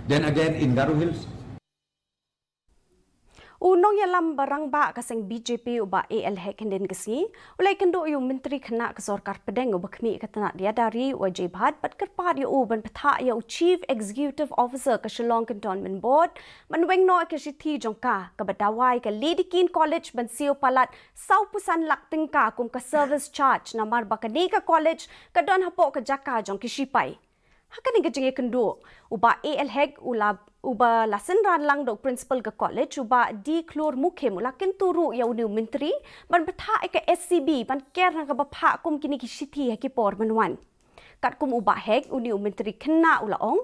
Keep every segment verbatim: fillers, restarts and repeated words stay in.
Then again in Garo Hills. U nongïalam ba rangbah ka seng B J P u Bah A L Hek hynnin ka sngi u la ïakynduh ïa u Myntri Khynnah ka Sorkar Pdeng u ba khmih ka tnat ïada ri u Ajay Bhatt bad kyrpad ïa u ban bthah ïa u Chief Executive Officer ka Shillong Cantonment Board ban weng noh ïa ka shithi jong ka kaba dawa ïa ka Lady Keane College ban siew palat sawphew san lak tyngka kum ka service charge namar ba kane ka college ka don hapoh ka jaka jong ki shipai. Ha kane ka jingïakynduh u Bah A L Hek u la u ba la synran lang da u principal ka college u Bah D Khlur Mukhim u la kyntu ruh ïa une u myntri ban bthah ïa ka S C B ban ker na kaba phah kum kine ki shithi ha ki por ban wan. Katkum u Bah Hek une u myntri khynnah u la ong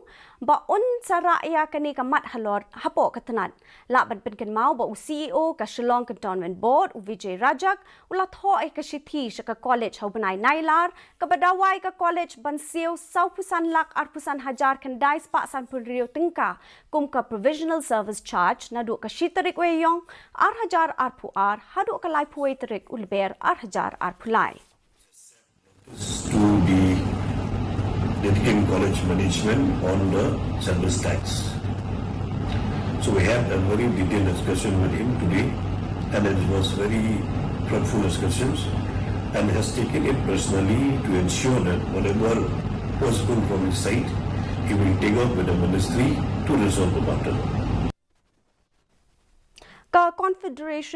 ba un sa rah ïa kane ka mat halor hapoh ka tnat. Lah ban pynkynmaw ba u C E O ka Shillong Cantonment Board u Vijay Rajak u la thoh ïa ka shithi sha ka college ha u bnai Nailar kaba dawa ïa ka college ban siew sawphew san lak arphew san hajar khyndai spah sanphew hynriew tyngka kum ka provisional service charge naduh ka shi tarik u Ïaïong ar hajar arphew ar haduh ka laiphew wei tarik u Lber ar hajar arphew lai. To the Lady Keane College management on the service tax. So we had a very detailed discussion with him today, and it was very fruitful discussions, and has taken it personally to ensure that whatever was going from his side, he will take up with the ministry to resolve the matter. Ka Confederation